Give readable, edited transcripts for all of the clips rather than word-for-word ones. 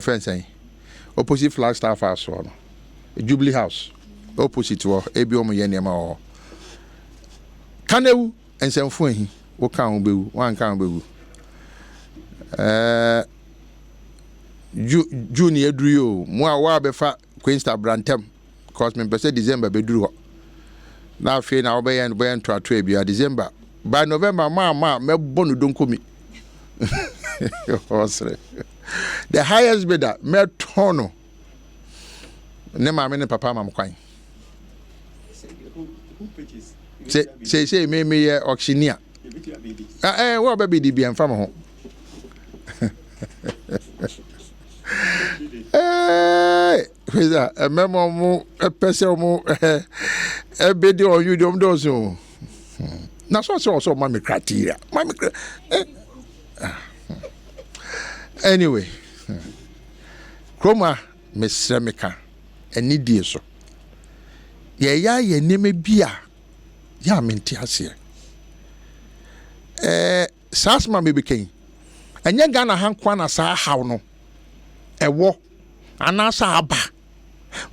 Fɛn sɛn opposite Flagstaff House hɔ no, Jubilee House opposite hɔ, ebi wɔn yɛ nneɛma wɔ hɔ. Kanewu nsɛmfo ahi, woka ho bɛwu, wanka ho bɛwu. Ɛɛ Ju June yɛ duru yi o, mo a wɔabɛfa Queensta brantam, cause mempɛ sɛ December bɛduru hɔ. Na afei na wobɛyɛ bɛyɛ ntoatoa bia December by November mo a mo a mɛbɔ no donkomi. Ɔsere. The highest bidder mɛtɔn no ne maame ne papa ama m kwan. Seesei me meyɛ auctioneer. Ɛɛ wo a bɛbidi bi ɛmfa me ho. Ɛɛ hwɛ mmarima ɔmo ɛpɛ sɛ ɔmo ɛbɛdi ɔmo di ɔmo dɔɔso o. Na sɛ ɔsɛ ɔsɛ ɔma me criteria ma me kra eh. Anyway, kurom a mesrɛ meka anidie so yɛyɛ ayɛ nneɛma bi a yɛ a mente aseɛ. Ɛɛ saa asɛm a mebɛka yi, ɛnyɛ Ghana ha nkoa na saa haw no ɛwɔ anaasɛ aba.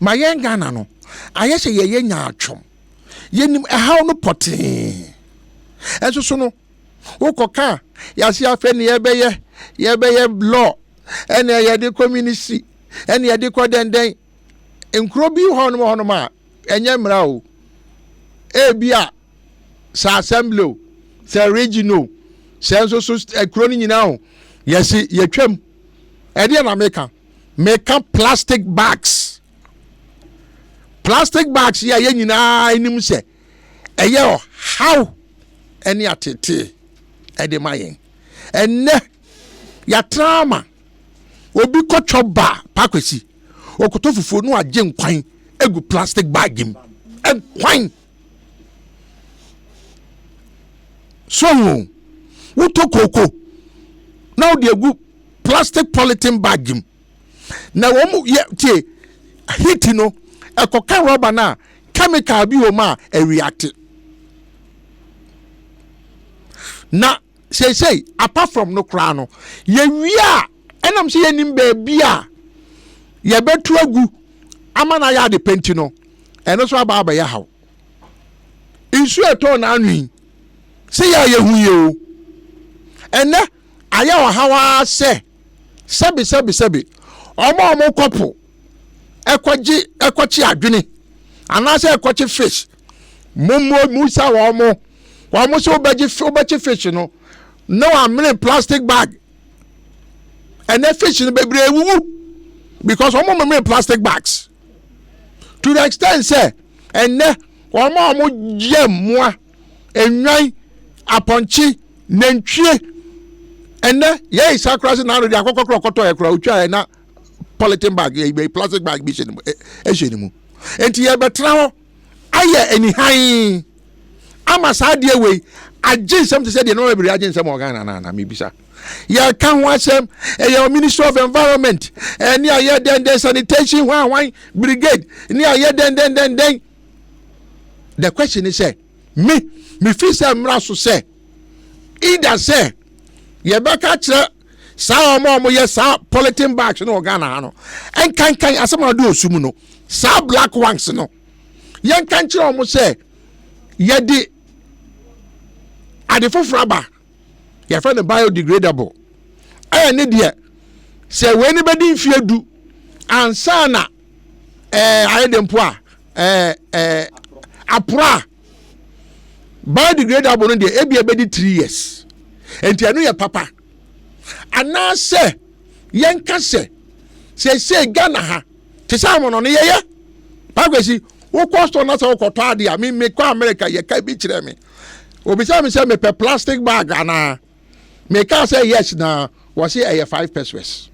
Ma yɛn Ghana no ayɛ sɛ yɛyɛ nyaatwom, yɛnim ɛhaw no pɔtee, ɛnso so no wokɔka a yɛase afɛ ne yɛbɛyɛ yɛbɛyɛ law ɛne yɛde kɔ ministry ɛne yɛde kɔ dɛndɛn. Nkuro bi hɔnom hɔnom a ɛnyɛ mmara o, ebi a sɛ assembly o, sɛ region o, sɛ nso so kuro no nyinaa o, yɛsi yɛtwam. Ɛdeɛ na meka meka plastic bags, plastic bags yɛ a yɛn nyinaa anim sɛ ɛyɛ ɔhaw ɛne atetee ɛde ma yɛn. Ɛnnɛ yɛatra ama obi kɔtwɔ ba pakwasi okoto fufuo no agye nkwan egu plastic bag mu, nkwan so ho wotɔ kooko na wode agu plastic polythene bag mu na wɔn yɛ tie heat no ɛkɔka rɔba no a chemical bi wɔ mu a ɛreate. Na seesei apart from no koraa no, yɛwie a ɛnam sɛ yɛnim baabi a yɛbɛto agu ama no ayɛ ade pɛ nti no, ɛno nso aba abɛyɛ haw. Nsuo ɛtɔɔ n'ano yi sɛ yɛ a yɛhu yɛ o, ɛnɛ ayɛ ɔhaw ara sɛ sɛbi sɛbi sɛbi ɔmo a ɔmo kɔ po ɛkɔgye ɛkɔkye adwene anaasɛ ɛkɔkye fish, mo mo musa wɔn mo wɔn mo sɛ wobɛgye wobɛkye fish no na wɔamene plastic bag. Ɛnɛ fish no bebree wuwu because wɔn memene plastic bags to the extent sɛ ɛnɛ wɔn a wɔn yɛ mmoa, nnwan, apɔnkye, nantwie, ɛnɛ yɛ isa koraa sɛ n'ano de akɔkɔ koraa ɔkɔtɔ yɛ koraa otwa yɛ na polythene bag yɛ plastic bag bi hyɛ ne mu, ɛhyɛ ne mu. Nti yɛbɛtena hɔ ayɛ anihan ama saa adeɛ wei agye nsɛm te sɛ deɛ nneɛma bebree agye nsɛm wɔ Ghana. Na na mebisa, yɛka ho asɛm, ɛyɛ Ministry of Environment ɛne ayɛ dɛndɛn sanitation hwan hwan brigade ne ayɛ dɛndɛndɛndɛn. The question is sɛ me mefi sɛ mmra so sɛ either sɛ yɛbɛka kyerɛ saa wɔn a wɔyɛ saa polythene bags no wɔ Ghana ha no, nkankan asɛm a wɔde osu mu no, saa black ones no, yɛnka nkyerɛ wɔn sɛ yɛde ade foforɔ aba, yɛfrɛ no biodegradable. Ɛyɛ ne deɛ sɛ wei ne bɛdi mfeɛ 10 ansa na ayɛ de mpo a ɛɛ ɛɛ aporɔ a, biodegradable no deɛ ebi ɛbɛdi 3 years, nti ɛno yɛ papa. Anaasɛ yɛnka sɛ sɛsɛ Ghana ha te sɛ amono no yɛyɛ pakwasi, wokɔ store na sɛ wokɔtɔ adeɛ a, me mekɔ America, yɛka bi kyerɛ me, obisa me sɛ mepɛ plastic bag anaa, meka sɛ yes, na wɔse ɛyɛ 5 pesos,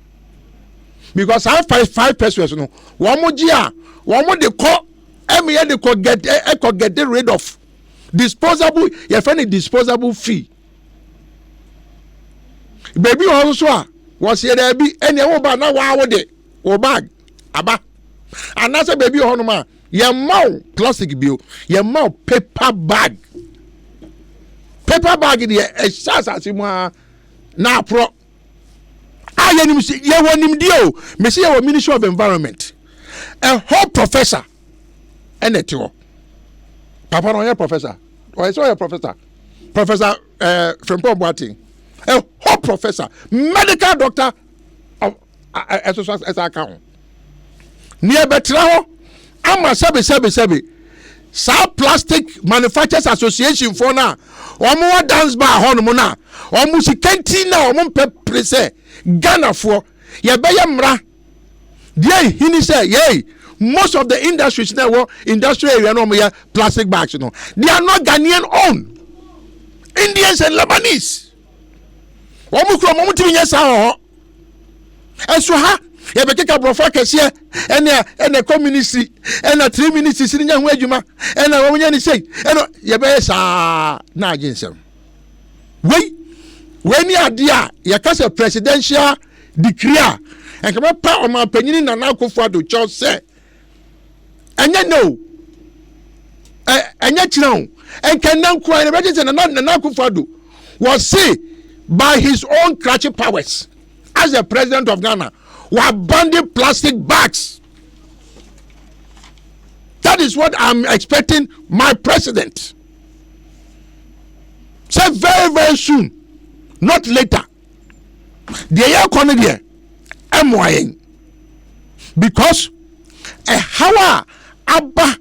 because saa 5 5 pesos no wɔn mo gye a wɔn mo de kɔ ɛmi yɛ de kɔ get ɛkɔ get rid of disposable, yɛfɛ no disposable fee. Beebi wɔ hɔ nso a wɔsi yɛ dɛbi, ɛnna ɛwɔ ba na waawo de wɔ bag aba, anaasɛ beebi wɔ hɔnom a yɛmma wo plastic bio, yɛmma wo paper bag. Paper bag deɛ ɛhyɛ asase mu a na aporɔ. A yɛnim yɛwɔ nimdeɛ o. Mesi yɛwɔ Ministry of Environment. A whole professor ɛna ɛte hɔ. Papa no ɔyɛ professor. Ɔyɛ sɛ ɔyɛ professor. Professor ɛɛ eh, Frimpong Boateng. A whole professor, medical doctor ɛso so ɛsa aka ho. Nea ɛbɛtena hɔ ama sɛbe sɛbe sɛbe saa plastic manufacturers association foɔ no a wɔn wɔ dance bar hɔnom no a wɔn sika nti na wɔn mpɛ pere sɛ Ghanafoɔ yɛbɛyɛ mmara deɛ ehini sɛ yei most of the industries na ɛwɔ industrial area na wɔn yɛ plastic bags no, they are not Ghanaian owned, Indians and Lebanese. Wɔn kura wɔn tumi nyɛ saa wɔ hɔ. Ɛso ha yɛbɛkeka borɔfo akɛseɛ ɛna ɛna ɛkɔ ministry ɛna three ministries no nya ho adwuma ɛna wɔn nyɛ ne sei ɛna yɛbɛyɛ saa na agye nsɛm. Wei wei ne adeɛ a yɛka sɛ presidential decree a nka bɛpa ɔmanpanyini Nana Akufo-Addo kyɛw sɛ ɛnyɛ nɛ o, ɛnyɛ kyerɛ o, nka nnɛ nkoa yɛn bɛgye sɛ Nana Akufo-Addo wɔse by his own crutch powers as the president of Ghana wabandon plastic bags. That is what I'm expecting my president say very very soon, not later. Deɛ yɛrekɔ no deɛ ɛmmoa yɛn because ɛhaw a aba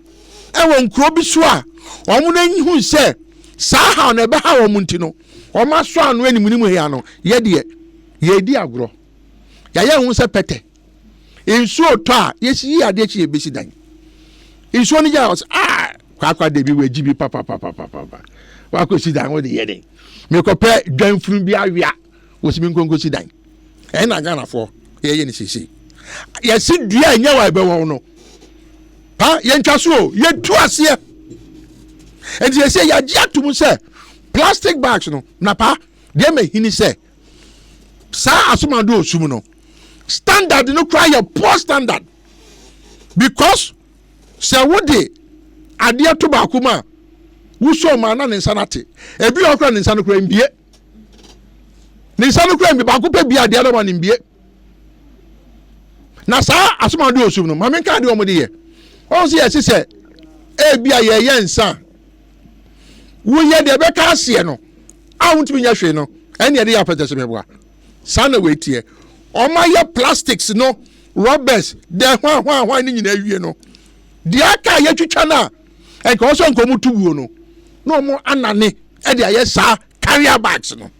ɛwɔ nkuro bi so a wɔn no hu sɛ saa haw na ɛbɛha wɔn nti no wɔn asɔ ano animunim hea no yɛ deɛ yɛredi agorɔ yɛayɛ ho sɛ pɛtɛ nsuo tɔ a yɛsi yi adeɛ kyi yɛbɛsi dan nsuo no gya ɔsɛ aa kwakwa debi wɔ agyi bi papapapapapa wakɔsi dan wɔde yɛ den mekɔpɛ dwanfunu bi awia wɔsi mi nkonkosi dan. Ɛna Ghanafoɔ yɛyɛ ne siesie yɛsi dua ɛnyɛ wa ɛbɛwɔn no pa yɛntwa so o yɛtu aseɛ nti yɛsɛ yɛagye atum sɛ plastic bags no na pa deɛ ma hini sɛ saa asomado osum no standard no koraa yɛ poor standard because sɛ wode adeɛ to baako mu a wosɔ mu a na ne nsa no ate ebi wɔ koraa ne nsa no koraa mbie ne nsa no koraa mbie baako pɛ bie adeɛ no ma ne mbie na saa asomado osum no maame nka adeɛ wɔn de yɛ wɔn sɛ yɛsi sɛ ebi a yɛyɛ nsa woyɛ deɛ ɛbɛka aseɛ no a wontumi nyɛ hwee no ɛne ɛde yɛ apɛtɛsɛ mɛboa saa na wei teɛ wɔn ayɛ plastics no rubbers deɛ hwan hwan hwan ne nyinaa wie no deɛ aka a yɛtwitwa no a nka wɔsɛ nka wɔn tu guo no na wɔn anane ɛde ayɛ saa carrier bags no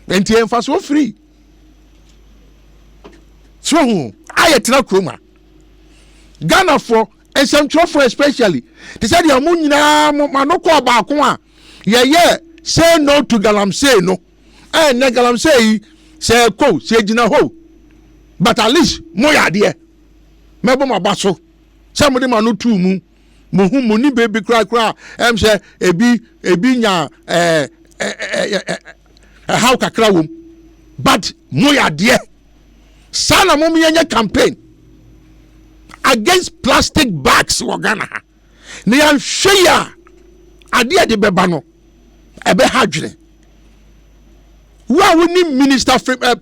nti mfasoɔ firi so ho a yɛtena kurom a Ghanafoɔ nsɛmtwerɛfoɔ especially te sɛ deɛ mo nyinaa mo ma no kɔɔ baako a yɛyɛ say no to galamsey no ɛnɛ galamsey yi sɛ ɛkɔ sɛ egyina hɔ but at least mo yɛ adeɛ mɛbɔ mo aba so sɛ mo de ma no tuu mu mo ho mo ni beebi korakora ɛm sɛ ebi ebi nya ɛɛ ɛɛ ɛhaw kakra wɔm but mo yɛ adeɛ saa na mo yɛnyɛ campaign against plastic bags wɔ Ghana ha na yɛnhwɛ yi a adeɛ de bɛba no ɛbɛha adwene. Wo a woni minister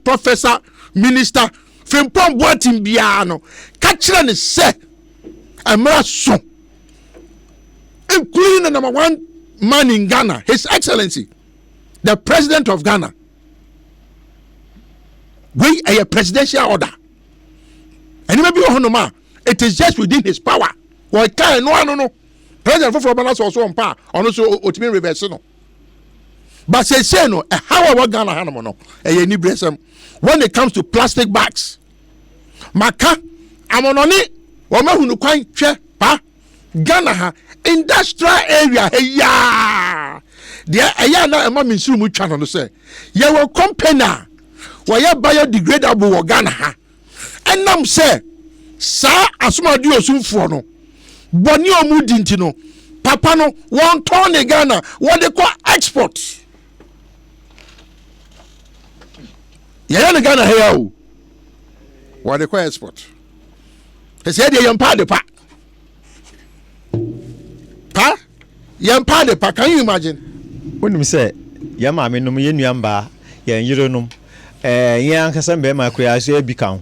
professor minister Frimpong Boateng biara no ka kyerɛ ne sɛ mmerɛ so including the number one man in Ghana, His Excellency the President of Ghana. Wei ɛyɛ presidential order. Ɛnneɛma bi wɔ hɔnom a it is just within his power. Wɔka ɛno ano no president foforɔ bɛna sɛ ɔso ɔmpa a ɔno nso ɔtumi reverse no. But seesei no ɛhaw a ɛwɔ Ghana hanom no ɛyɛ aniberesɛm when it comes to plastic bags. Maka amɔnɔne wɔn ahunu kwan hwɛ pa Ghana ha industrial area ha yaa deɛ ɛyɛ a na ɛma me nsiri mu twa no no sɛ yɛwɔ company a wɔyɛ biodegradable wɔ Ghana ha ɛnam sɛ saa asomade osumfoɔ no bɔne a wɔn di nti no papa no wɔn tɔn ne Ghana wɔde kɔ export yɛyɛ ne Ghana ha ya o wɔde kɔ export ɛsɛ deɛ yɛn pa ade pa pa yɛn pa ade pa. Can you imagine? Wonim sɛ yɛn maame nom, yɛn nua mbaa, yɛn yerenom Ɛɛ yɛn ankasa mmarima koraa nso ebi ka ho.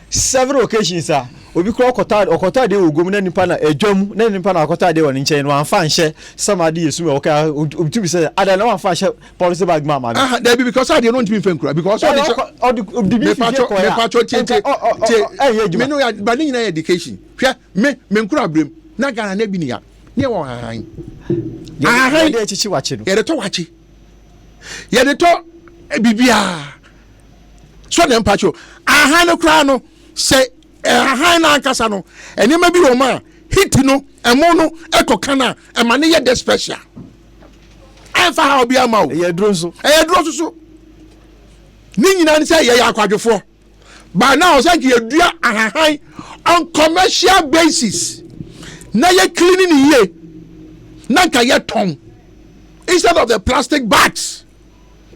Several occasions a obi koraa ɔkɔtɔ ɔkɔtɔ adeɛ wɔ guom na nipa na adwa mu na nipa na akɔtɔ adeɛ wɔ ne nkyɛn no wamfa anhyɛ sɛm ade yɛ sum a ɔka otumi sɛ ada na wamfa anhyɛ policy bag mu ama me. Aha dabi because adeɛ no ntumi nfa nkura because ɔde hyɛ ɔde ɔde bi fi fie kɔɛ a mepatwɔ tie tie tie me no yɛ ba ne nyinaa yɛ education hwɛ me me nkura abirem na Ghana na ebi ni ya ne yɛ wɔ ahahan ahahan yɛde kyekye wakye no yɛde tɔ wakye. Yɛde tɔ biribiara so na mpakyɛw ahan no koraa no sɛ ahan no ankasa no nneɛma bi wɔ mu a heat no ɛmo no ɛkɔ kan a ɛma ne yɛ dɛ special ɛnfa ha obi ama o ɛyɛ duro nso ɛyɛ duro nso so ne nyinaa ne sɛ yɛyɛ akwadwofoɔ. By now sɛ nka yɛdua ahahan on commercial basis na yɛ cleaning ne yie na nka yɛtɔn instead of the plastic bags.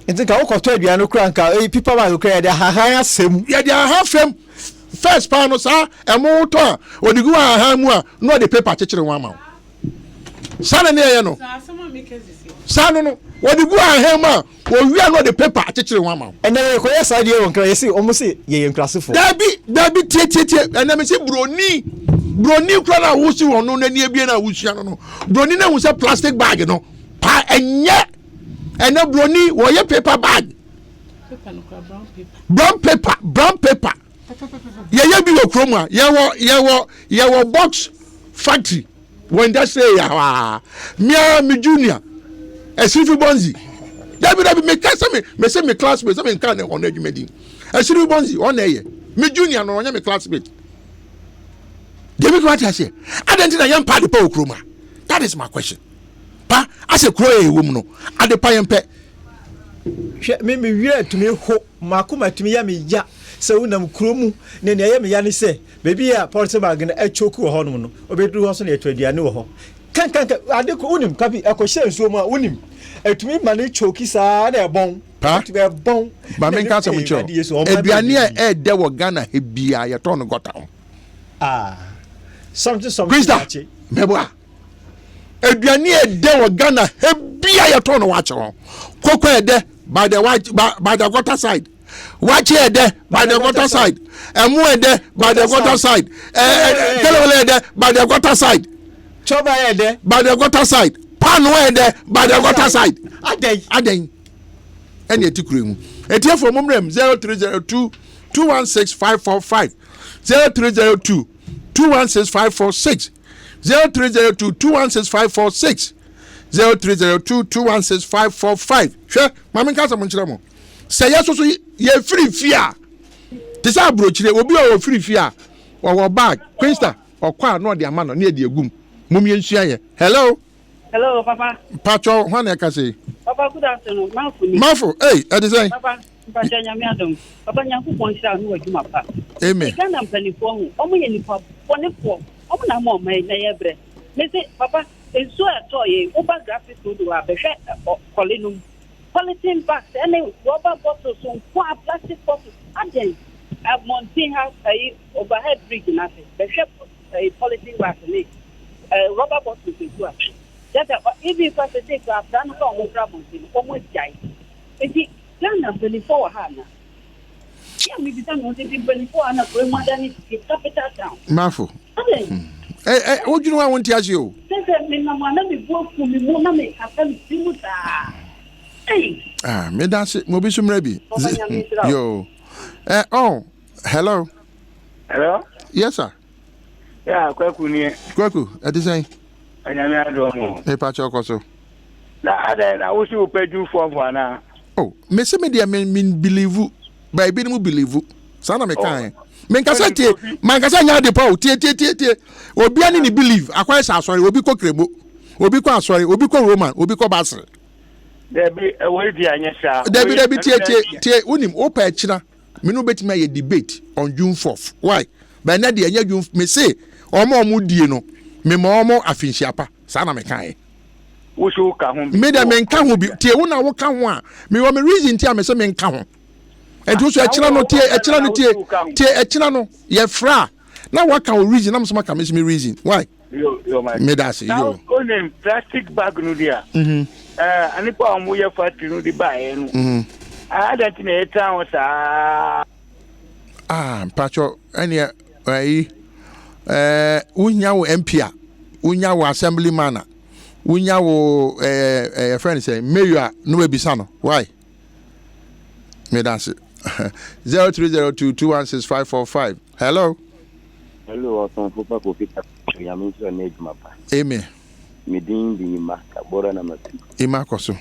Nti nka wokɔtɔ aduane no kora nka eh, pipa bag kora yɛde ahahan asɛ mu. Yɛde ahahan fam first paa no saa ɛmo tɔ a ɔde gu ahahan mu a na ɔde paper kyekyere ho ama wo. Saa na ne yɛyɛ no. Saa no no wɔde gu ahahan mu a Wɔwia na ɔde paper akyekyere ho ama wo. Ɛnɛ yɛkɔyɛ saa deɛ wɔ nkra yɛse wɔn se yɛyɛ nkurasefoɔ. Dabi dabi tie tie tie ɛnɛ me se broni broni kura na wosi wɔn no n'ani ebien na wosua no no broni na ehu sɛ plastic bag no pa ɛnyɛ ɛnɛ broni wɔyɛ paper bag brown paper brown paper yɛyɛ bi wɔ kurom a yɛwɔ yɛwɔ yɛwɔ box factory. Wɔ industry area hɔ aa me ara me junior Asirifi Bonzi dabi dabi me ka sɛ me me se me classmate sɛ me nka ne ɔno adwuma din Asirifi Bonzi ɔna ɛyɛ me junior no ɔnyɛ me classmate deɛ mi kura te aseɛ adan ti na yɛn pa adepa wɔ kurom a that is my question pa asɛ kuro yɛ ɛwɔ mu no adepa yɛn pɛ. Hwɛ me me werɛ tumi ho m'akoma tumi yɛ me ya sɛ wonam kuro mu na nea ɛyɛ me ya ne sɛ Baabi a polythene bag no choke wɔ hɔnom no, obeduru hɔ nso na yɛtɔ aduane wɔ hɔ. Kankanka, ade ko, wonim, kabi, ɛkɔhyɛ nsuo mu a, wonim, ɛtumi ma no choke saa na ɛbɔn. Pa, Ɛtumi ɛbɔn. ma menka asɛm nkyerɛ wo. Aduane a ɛɛdɛ wɔ Ghana ha biara, yɛtɔn no gɔta ho. Ah, something something Krista, wakye. mɛboa. Aduane a ɛdɛ wɔ Ghana ha biara, yɛtɔn no wakye ho. Koko ɛdɛ by the, by the gutter side. Wakye ɛdɛ by the gutter side. Ɛmo ɛdɛ by the gutter side. Ɛɛ kelewele ɛdɛ by the gutter side. Chɔba ɛdɛ by the gutter side. Paano ɛdɛ by the gutter side. Adɛn adɛn ɛna ɛti kuro mu. Etiefo mo mmerɛ mu 0302 216 545 0302 216 546 0302 216 546 0302 216 545 hwɛ maame nka asɛm nkyerɛ mo. Sɛ yɛ soso yɛfiri fie a, te sɛ aburokyire, obi a ɔfiri fie a, ɔwɔ bag, Queensta, ɔkɔ a na ɔde ama no na yɛde agum. Mom yɛnsua yɛ. Hello. Hello, papa. Mpatsɔ, hwan na ɛka sei? Papa, good afternoon. Mafo ni. Mafo, ei, ɛde sɛn? Papa, mpatsɔ nyame adom. Papa, Nyankopɔn nhyira wo ne w'adwuma pa. Amen. Ghana mpanimfoɔ ho, wɔn yɛ nipa bɔnefoɔ. Wɔn na ama ɔman yi na yɛbrɛ. Mese, papa, nsuo a ɛtɔɔ yɛ yi, woba graphic road hɔ a, bɛhwɛ kɔle no mu. Polythene bags ne rubber bottles nko ara, plastic bottles, adɛn? Abɔnten ha, ayi, overhead bridge no ase, bɛhwɛ ayi, polythene bags ne eh, rubber bottles egu ase. Kyerɛ sɛ, even kora sesei kora afra no kora wɔn kora abɔnten no, wɔn agyae. Nti, Ghana mpanimfoɔ wɔ ha anaa? Yɛ a mebisa me ho sɛ, nti mpanimfoɔ wɔ ha na kuro mu adane capital town? Mafo. Adɛn? Ɛ ɛ wodwene ho a wonte ase o. Kyerɛ sɛ menam a na me bo afu me mu na mekasa me tiri mu saa. Ei! Ah, meda ase. Mo bi so mmerɛ bi. Papa Nyame nhyira wo. Yo. Eh, oh, hello. Hello? Yes, sir. Yeah, Kwaku nie. Kwaku, ɛte sɛn? Anyame adom o. Mepa kyɛw kɔ so. Na adɛn na wosi wo pɛ Jewfoɔ fo anaa? Oh, me se me deɛ me me believe, but ebinom believe. Saa na me kan. Oh. Me nkasa tie, ma nkasa nya ade pa o. Tie tie tie tie. Obi ani ne believe. Akwa sɛ asɔre, obi kɔ kremo, obi kɔ asɔre, obi kɔ Roman, obi kɔ basere. Dabi, ɛwɔ edi anyɛ saa. Dabi dabi tie tie tie. Wonim wopɛ akyina. Me no betumi ayɛ debate on June 4th. Why? But ɛnɛ deɛ ɛnyɛ June me se wɔn a wɔn die no me ma wɔn afinhyia pa. Saa na me kan. Wo so wo ka ho bi. Me deɛ me nka ho bi. Tie wo na wo ka ho a. Me wɔ me reason ti a me se me nka ho. Ɛnti wo so ɛkyena no tie ɛkyena no tie tie ɛkyena no yɛ fra na waka wo reason na me so maka me so me reason. Why? Yo yo my. Me da se yo. Na onim plastic bag no dia. Mhm. Eh anipa a wɔn yɛ factory no de baeɛ no. Mhm. Adɛn nti na yɛtan wo saa? Ah, mpakyɛ ɛneɛ ɛyi ɛɛ wonya wo MP a, wonya wo assembly man a, wonya wo ɛɛ ɛyɛ fɛn sɛ mayor a na wabisa no why? Meda ase. 0302 216 545. Hello. Hello, ɔsomfo pa Kofi Kapito, Nyame nhyira ne adwuma pa. Amen. Me din de Ima Kabora na mafi. Ima kɔ so.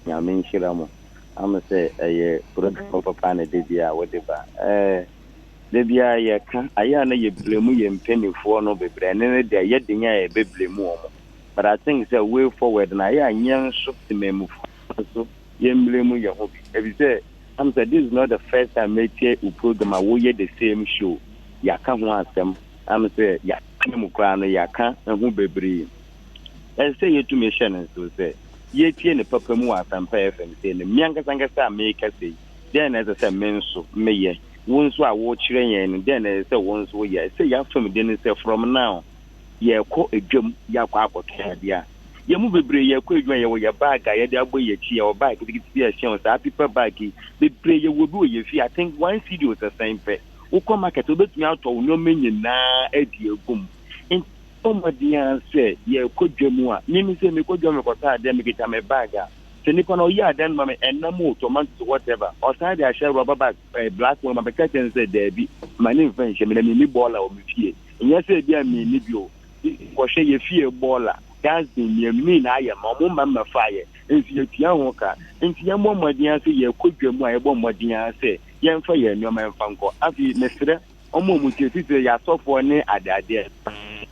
Nyame nhyira mo. Ama sɛ ɛyɛ program papa na da biara wode ba. Ɛɛ da biara yɛka ayɛ a na yɛ blame yɛn mpanimfoɔ no bebree ɛne ne deɛ ɛyɛ den a yɛbɛ blame wɔn. But I think sɛ way forward na ayɛ a nyɛ nso temammufoɔ nso yɛn blame yɛn ho bi. Efisɛ am sɛ this is not the first time metie wo program a woyɛ the same show. Yɛaka ho asɛm am sɛ yɛaka mu koraa no yɛaka ho bebree. Ɛsɛ sɛ yɛtumi hyɛ no nsow sɛ yɛtie ne papa mu wɔ Asɛmpa FM sei no, me ankasa ankasa a merekasa yi, dɛn na ɛsɛ sɛ me nso meyɛ? Wo nso a worekyerɛ yɛn no, dɛn na ɛsɛ sɛ wo nso woyɛ? Ɛsɛ sɛ yɛafam de no sɛ from now yɛrekɔ dwam yɛakɔ akɔtɔ adeɛ a, yɛn mu bebree yɛrekɔ adwuma yɛwɔ yɛn bag a yɛde abɔ yɛn akyi, yɛwɔ bag ketekete bi a ɛhyɛn o, saa paper bag yi, bebree yɛwɔ bi wɔ yɛn fie, I think one cedi o sɛ sɛn pɛ, wokɔ market wobɛtumi atɔ wo nneɛma nyinaa adi agu mu. Nti Bɔ mmɔden ara sɛ yɛrekɔ dwa mu a, me me sɛ mekɔ dwa mu mekɔtɔ adeɛ a, mekita me bag a, sɛ nipa no ɔyɛ adeɛ no ma me, ɛnam o, tomatoes o, whatever, ɔsan de ahyɛ rubber bag, eh, black one ma meka kyerɛ no sɛ daabi, ma ne mfa nhyɛ me na menni bɔɔla wɔ me fie. Nyɛ sɛ ebi a menni bi o, kɔhwɛ yɛ fie bɔɔla, dustbin mmienu ne nyinaa ayɛ ma, ɔmo mma mmɛfaeɛ, nso yɛtua ho ka. Nti yɛmmɔ mmɔden ara sɛ yɛrekɔ dwa mu a, yɛbɔ mmɔden ara sɛ yɛmfa yɛn nneɛma mfa nkɔ. Afei mesrɛ Wɔn a wɔtie, titire yɛ asɔfoɔ ne adeadeɛ.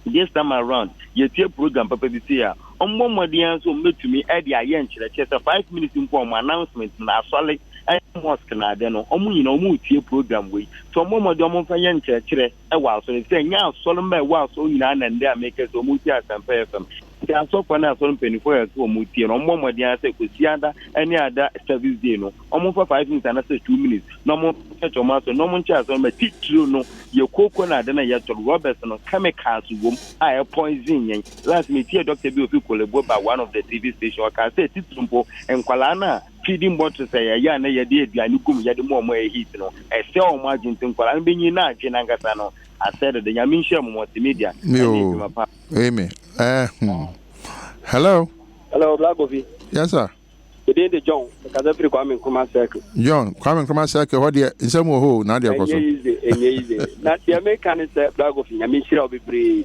This time around, yɛtie program papa bi sei a, wɔmmɔ mmɔden ara sɛ wɔbɛtumi de ayɛ nkyerɛkyerɛ sɛ 5 minutes mpo a wɔn announcement no, asɔre ne mosque na ade no, wɔn nyinaa wɔretie program wei. Nti wɔmmɔ mmɔden wɔmfa nyɛ nkyerɛkyerɛ wɔ asɔre, sɛ ɛnyɛ asɔre mma a ɛwɔ asɔre nyinaa na nnɛ a meka sɛ wɔretie Asɛmpa FM. Nti asɔfoɔ ne asɔre mpanimfoɔ a ɛsɛ wɔtie no, wɔmmɔ mmɔden ara sɛ Kwasiada ne ada service day no, wɔmfa 5 minutes anaasɛ 2 minutes na wɔnkyerɛkyerɛ wɔn asɔre na wɔnkyerɛ asɔre ma titiriw no yɛ kooko na ade no a yɛtɔ no rubbers no chemicals wom a ɛpoison yɛn. Last metie doctor bi a ofi Korle Bu ba one of the TV station, ɔkaa sɛ titiriw mpo nkwadaa no a feeding bottles a yɛyɛ a na yɛde aduane gu mu yɛde ma wɔn a ɛyɛ heat no ɛsɛe wɔn adwene nti nkwadaa no bɛnyin na adwene ankasa no asɛe dada. Nyame nhyira mo multimedia ɛne adwuma pa. Amen. Hello. Hello, Black Kofi. Yes, sir. Me din de John, mekasa firi Kwame Nkrumah Circle. John, Kwame Nkrumah Circle hɔ deɛ nsɛm wɔ hɔ o, na adeɛ kɔ so. Ɛnyɛ easy, ɛnyɛ easy. Na deɛ meka ne sɛ Black Kofi, Nyame nhyira wo bebree.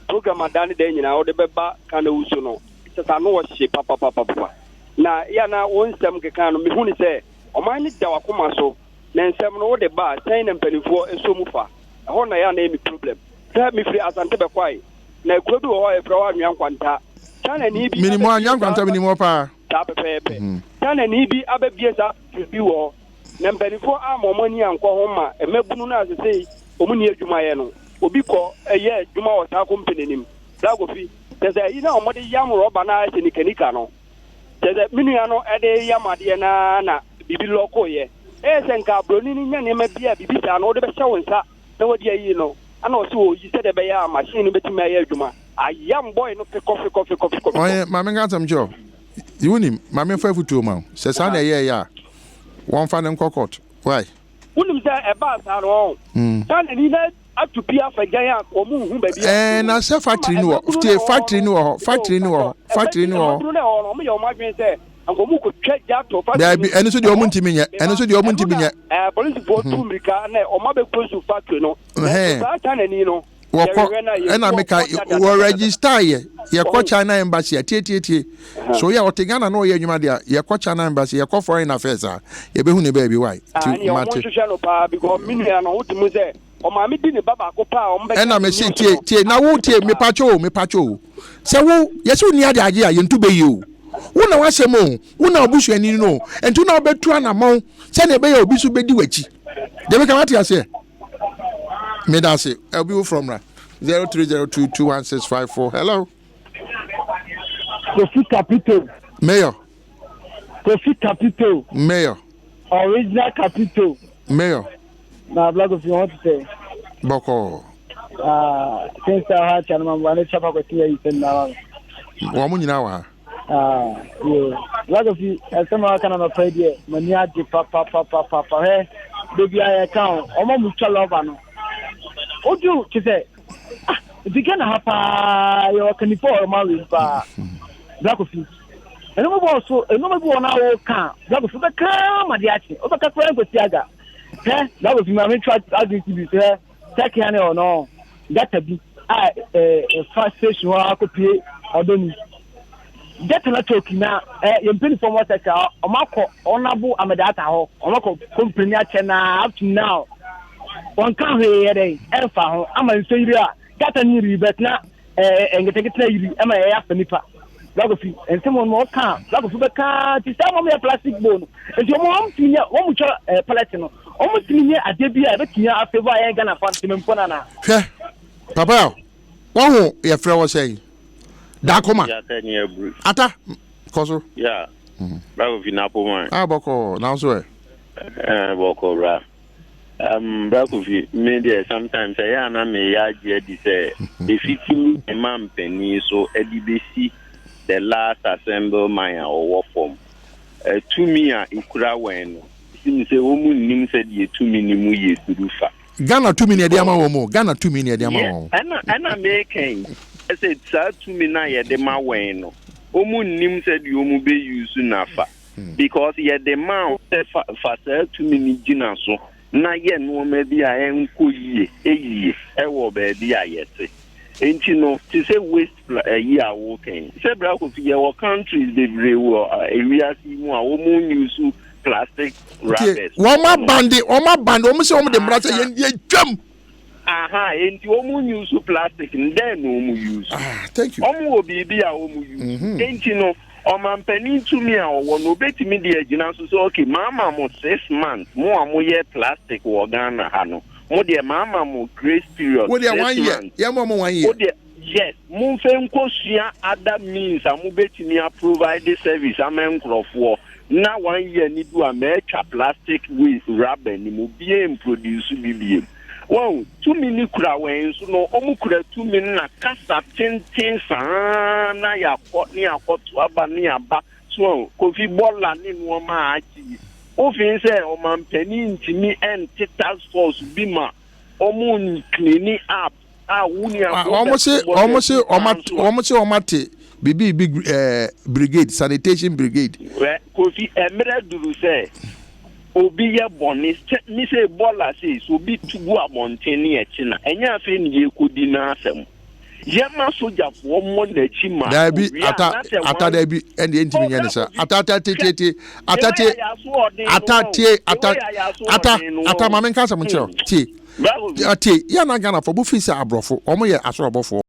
Program a da ne da nyinaa wode bɛba ka na wusu no, kyɛ sɛ ano wɔ hye papapapapa. Na yɛ na wo nsɛm keka no, mehu ne sɛ ɔman no da w'akoma so, na nsɛm no wode ba a, sɛn na mpanimfoɔ ɛsɔ mu fa? Ɛhɔ na yɛ a na ɛyɛ me problem. Sɛ mefiri Asante Bɛkwae, na kuro bi wɔ hɔ a yɛfrɛ hɔ Anwea Nkwanta. China-ni bi Menim hɔ, Anwea Nkwanta menim hɔ paa. Saa pɛpɛɛpɛ. China-ni bi abɛbue saa factory bi wɔ hɔ, na mpanimfoɔ amma wɔn ani ankɔ ho ma mmabunu no a sesei wɔn nni adwuma yɛ no, obi kɔ yɛ adwuma wɔ saa company no mu. Bra Kofi, kyerɛ sɛ ayi no a wɔde yam rɔba no a ayɛ sɛ nikanika no, kyerɛ sɛ me nua no de yam adeɛ no ara na biribi lɔkoeɛ. Ɛyɛ sɛ nka buroni no nya nneɛma bi a biribi saa no wode bɛhyɛ wo nsa na wadi ayi no, ana ɔse ɔyi sɛdeɛ ɛbɛyɛ a machine no bɛtumi ayɛ adwuma. Ayam boy no fekɔ fekɔ fekɔ fekɔ fekɔ. Ɔyɛ maame nka asɛm kyerɛ wo. Wonim, maame fa afutuo ma wo. Sɛ saa na ɛyɛɛyɛ a, wɔmfa no nkɔ court. Why? Wonim sɛ ɛbaa saa no, ɔn. China ni na atu pi afa gyan a wɔn nhu baabi a. Ɛɛ na sɛ factory no wɔ tie factory no wɔ hɔ factory no wɔ hɔ factory no wɔ hɔ. Ɛmɛbunu no ɛwɔ no wɔn yɛ wɔn adwene sɛ nka wɔn kɔ twa gya to factory. Daabi ɛno nso deɛ wɔn ntumi nyɛ ɛno nso deɛ wɔn ntumi nyɛ. Ɛɛ polisifoɔ tu mirika na wɔn abɛ close factory no. Ɛhɛn. Saa China ni no. Wɔkɔ ɛna meka wɔ register yɛ yɛkɔ China embassy a tietietie so yɛ ɔte Ghana na ɔyɛ adwuma deɛ yɛkɔ China embassy yɛkɔ foreign affairs a yɛbɛhu ne baabi why ti mate. Ɛna wɔn hwehwɛ no paa because me nua no wote mu sɛ ɔmaame di ne ba baako paa wɔn bɛka. Ɛna me se tie tie na wo tie mepatwo o mepatwo o sɛ wo yɛsɛ wo ni ade agye a yɛntu bɛyie o wo na wasɛm o wo na obusuani no o nti wo na wobɛtu anamɔn sɛnea ɛbɛyɛ obi so bɛdi w'akyi deɛ meka wate aseɛ. Meda ase. Obi wo from ra. 0302216654. Hello. Kofi Capito. Mayor. Kofi Capito. Mayor. Original Capito. Mayor. Na Black Kofi wɔn ti sɛ. Bɔkɔɔ. Ah, since ha kyɛ no ma ne kyapa kwasi ayi sɛ nyinaa ma me. Wɔn nyinaa wɔ ha. Ah, yo. Black Kofi, ɛsɛm a waka na nɔpa yi deɛ, m'ani agye papapapapa. Hwɛ, da bi a yɛka o, ɔma mu twa lɔba no. Wodu, te sɛ, ah, nti Ghana ha paa, yɛwɔ kanifo a ɔma wei paa. Black Kofi, ɛnum bɔ so, ɛnum bi wɔ na woka a, Black Kofi, wobɛka ma de akye, wobɛka koraa nkosi aga. Hwɛ, Black Kofi, ma metwa adwene si bi so, hwɛ, Turkey ne ɔno, gata bi a ɛfa station hɔ akɔpue ɔdɔ ni. Gata na Turkey na yɛn mpanimfoɔ wɔ Turkey a wɔn akɔ wɔn abo amadaata hɔ, wɔn akɔ company akyɛ na up to now wɔn ka hwee yɛ dɛ ɛnfa ho ama nsuo yiri a gata no yiri bɛt na nketenkete na yiri ɛma ɛyɛ afa nipa. Blakofi nsɛm wɔn wɔka Blakofi bɛka ti saa wɔn yɛ plastic bowl no nti wɔn tumi nyɛ wɔn twa pallet no wɔn tumi nyɛ adeɛ bi a ɛbɛtumi afavour ayɛ Ghana fa ntɛmɛmpo nana. Hwɛ papa a wɔn ho yɛfrɛ wɔ sɛn dakoma ata kɔ so. Ya Blakofi na apoma. A bɔkɔ nanso ɛ. Ɛɛ bɔkɔ bra. Um, Bra Kofi, me deɛ sometimes ɛyɛ a na meyɛ agye adi sɛ ɛfiti me ma mpanin so de bɛsi the last assemblyman a ɔwɔ fam. Tumi a ɛkura wɔn no, ɛsim sɛ wɔn nnim sɛdeɛ tumi no mu yɛ duru fa. Ghana tumi na ɛde ama wɔn o, Ghana tumi na ɛde ama wɔn. Ɛna ɛna meka yi, sɛ saa tumi no a yɛde ma wɔn no, wɔn nnim sɛdeɛ wɔn bɛ use no afa. Because yɛde maa wo sɛ fa fa saa tumi no gyina so na yɛ nnoɔma bi a ɛnkɔ yie yie wɔ baabi a yɛte. Nti no te sɛ waste pla ayi a woka yi, sɛ Bra Kofi yɛwɔ countries bebree wɔ ewiase yi mu a wɔn use plastic Nti rubbers. wɔn abande wɔn abande wɔn sɛ wɔn de mmara sɛ yɛn yɛ twam. Aha, enti wɔn use plastic no, dɛn na wɔn use? Ah, thank you. Wɔn wɔ biribi a wɔn use. Enti no, ɔmampanin tumi a ɔwɔ no, obetumi de agyina so sɛ, okay, maama mo 6 months, mo a moyɛ plastic wɔ Ghana ha no, mo deɛ maama mo grace period Wo deɛ six one year months. yɛn mo ɔmo one year. Wo deɛ, yes, momfɛ nkosua other means a mobɛtumi a provide service ama nkurɔfoɔ na one year ni du a mɛatwa plastic waste rubber ni mu bie mproduce bi biem. Wɔn tumi ni kura wɔn nso no, wɔn kura tumi no na kasa tenten saa na yɛakɔ ne yɛakɔto aba ne yɛaba so. Kofi, bɔla ne nneɛma a akyi yi, wofin sɛ ɔmampanin ntumi ɛnte task force bi ma wɔn clean up a wuni Wɔn se wɔn se wɔn ate wɔn se wɔn ate bibi bi brigade, sanitation brigade. Wɛ Kofi, mmerɛ duru sɛ obi yɛ bɔne sɛ mi sɛ bɔla sei so obi tu gu abɔnten ne ɛkyi na ɛnyɛ afei ne yɛkɔdi n'asɛm, yɛma sogyafoɔ mmɔ n'akyi ma Daabi. Owie a Ata na sɛ ata wɔn daabi, ɛnna yɛntumi nyɛ ne sa. Ata, ata, tie, tie, tie, ata, tie, ata, tie, ata, ata, ata, maame nka asɛm nkyerɛ wo. Tie, tie, yɛn na Ghana fo bo fi sɛ aborɔfo wɔn yɛ asorɔbɔfoɔ.